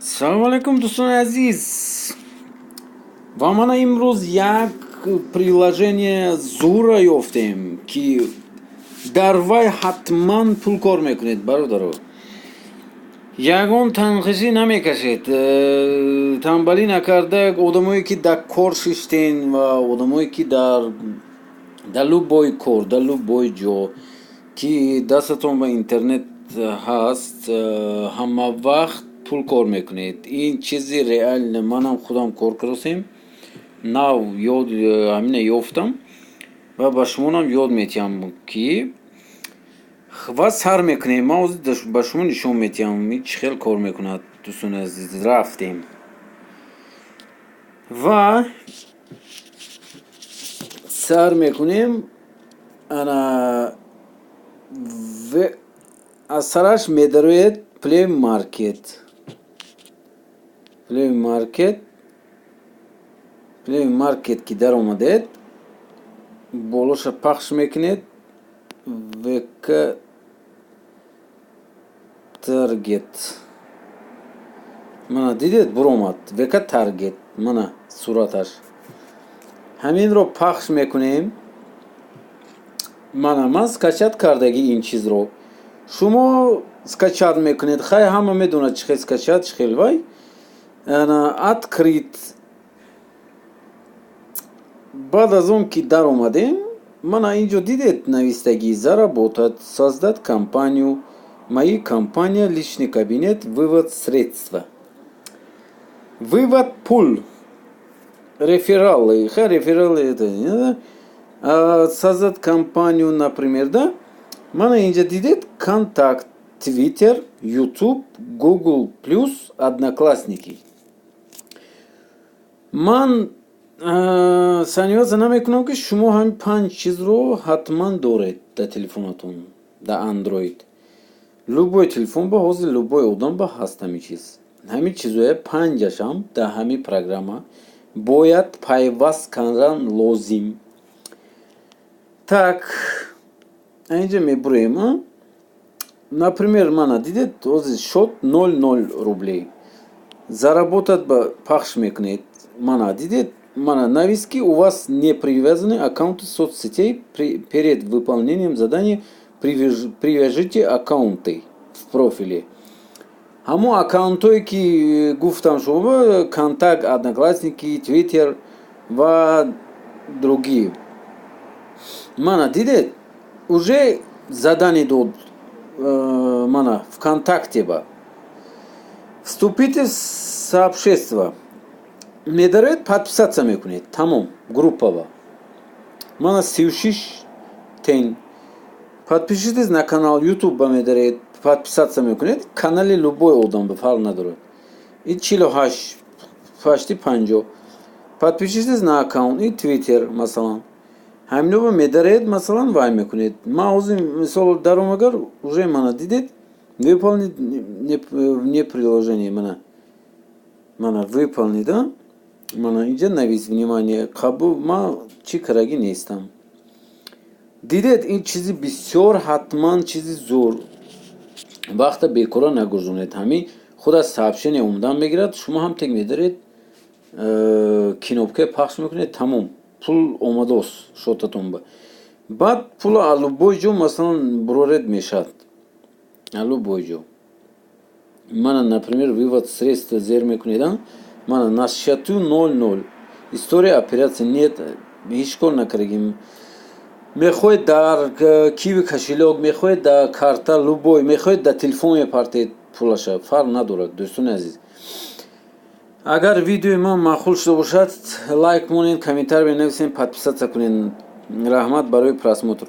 Салому алайкум, дӯстони азиз! Ва мана имрӯз як приложение зура ёфтем, ки дар вай ҳатман пул кор мекунед, бародаро. Ягон танқисӣ намекашед, танбалӣ накарда, одамое ки дар кор шиштен ва одамое ки дар любой кор, дар любой ҷо ки дастатон ба интернет ҳаст, ҳама вақт пул кор мекунед. Ин чизи реально, манам худам кор кардастем, нав ёд ҳамина ёфтам ва ба шумонам ёд метиҳам, ки ва сар мекунем. Ман ҳозир ба шумо нишон метиҳам, ин чӣ хел кор мекунад. Дӯстони азиз, рафтем ва сар мекунем. Ана, аз сараш медароед Play Market, Play Market. Play Market ки даромадед, болоша пахш мекунед, VK Target. Мана, дидед, буромад VK Target. Мана сураташ. Ҳаминро пахш мекунем. Мана, ман скачать кардагӣ ин чизро, шумо скачать мекунед. Хай, ҳама медонад, чӣ хел скачать, чӣ хел вай. Ана, открыть. Баъд аз он ки даромадем, мана инҷо дидед, навистагӣ: заработать, создать компанию, мои компания, личный кабинет, вывод средства, вывод пул, рефералы. Хай, рефералы это создать компанию, например, да. Мана инҷа дидед: Контакт, Твиттер, Ютуб, Google Плюс, Одноклассники. Ман сомневаться намекунам, ки шумо ҳамин панҷ чизро ҳатман доред дар телефонатон, дар Андроид. Любой телефон ба ҳозир любой одам ба ҳаст ҳамин чиз. Ҳамин чизҳоя панҷашам дар ҳамин программа бояд пайваст кардан лозим. Так, инҷа мебурем. Например, мана дидед, ҳозир счёт 0,0 рублей. Заработать ба пахш мекунед. Мана, дидед, мана навист, ки у вас не привязаны аккаунты соцсетей, перед выполнением задания привяжите аккаунты в профиле. Ҳамон аккаунтҳое ки гуфтам шумо: Контакт, Одноклассники, Твиттер ва другие. Мана, дидед, уже задание дод. Мана, ВКонтакте ба вступите в сообщество медароед, подписаться мекунед, тамом. Группа ба мана 36 тен. Подпишитесь на канал Ютуб ба медаред, подписаться мекунед, канали любой одам ба, фарқ надорад. И 48, почти 50. Подпишитесь на аккаунт и Твиттер, масалан, ҳамино медаред, масалан, вай мекунед. Ман ҳозир мисол даром, агар уже мана дидед, выполнить вне приложение. Мана, мана, выполнить, а мана инҷа навис: внимание, қабул ман чӣ карагӣ нестам. Дидед, ин чизи бисёр ҳатман, чизи зур. Вақта бекора нагузонед. Ҳамин худ аз сообщение омадан мегирад, шумо ҳам тек медаред, кнопка пахш мекунед, тамом, пул омадост счёт атон ба. Баъд пула аз любой ҷо, масалан, буроред мешавад, аз любой ҷо. Мана, например, вывод средства зер мекунед, мана, на счету 0,0, история операция нет, ҳеҷ кор накардагим. Мехоҳед дар Киви кошелёк, мехоҳед дар карта любой, мехоҳед дар телефон мепартед пулаша, фарқ надорад. Дӯстони азиз, агар видеои ман маъқул шуда бошад, лайк монед, комментарий бинависед, подписаться кунед. Раҳмат барои просмотр.